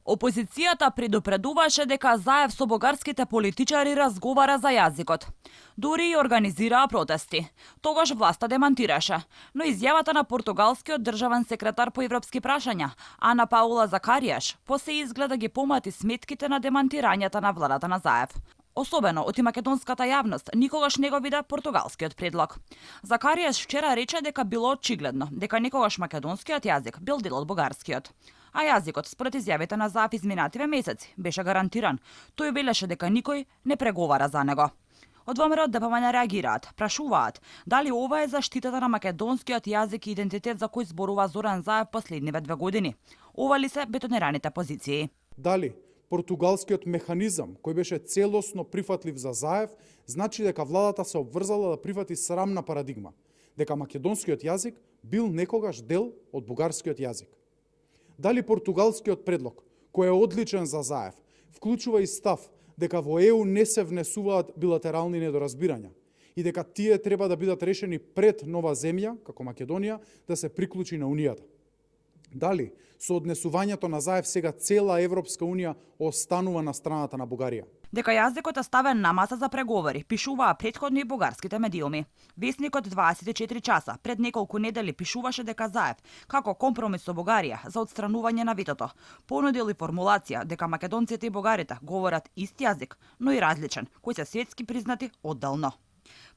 Опозицијата предупредуваше дека Заев со бугарските политичари разговара за јазикот. Дури и организираа протести. Тогаш власта демантираше, но изјавата на португалскиот државен секретар по европски прашања, Ана Паула Закаријаш, после изгледа ги помати сметките на демантирањата на владата на Заев. Особено од македонската јавност никогаш не го вида португалскиот предлог. Закаријаш вчера рече дека било очигледно дека никогаш македонскиот јазик бил дел од бугарскиот. А јазикот, според изјавите на Заев изминативе месеци, беше гарантиран. Тој велеше дека никој не преговара за него. Од ВМРО ДПМН реагираат, прашуваат дали ова е заштитата на македонскиот јазик и идентитет за кој зборува Зоран Заев последниве 2 години. Ова ли се бетонираните позиции? Дали португалскиот механизам, кој беше целосно прифатлив за Заев, значи дека владата се обврзала да прифати срамна парадигма, дека македонскиот јазик бил некогаш дел од бугарскиот јазик. Дали португалскиот предлог, кој е одличен за Заев, вклучува и став дека во ЕУ не се внесуваат билатерални недоразбирања и дека тие треба да бидат решени пред нова земја, како Македонија, да се приклучи на Унијата. Дали со однесувањето на Заев сега цела Европска Унија останува на страната на Бугарија? Дека јазикот е ставен на маса за преговори, пишуваа претходни бугарските медиуми. Весникот 24 часа пред неколку недели пишуваше дека Заев, како компромис со Бугарија за отстранување на ветото, понудил и формулација дека македонците и бугарите говорат ист јазик, но и различен, кои се светски признати одделно.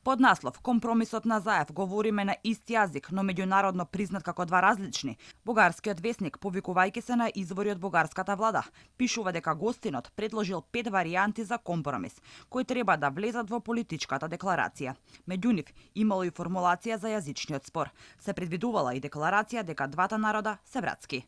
Под наслов "Компромисот на Заев говориме на ист јазик, но меѓународно признат како два различни", бугарскиот весник, повикувајќи се на извори од бугарската влада, пишува дека гостинот предложил 5 варијанти за компромис, кои треба да влезат во политичката декларација. Меѓу нив имало и формулација за јазичниот спор. Се предвидувала и декларација дека двата народа се братски.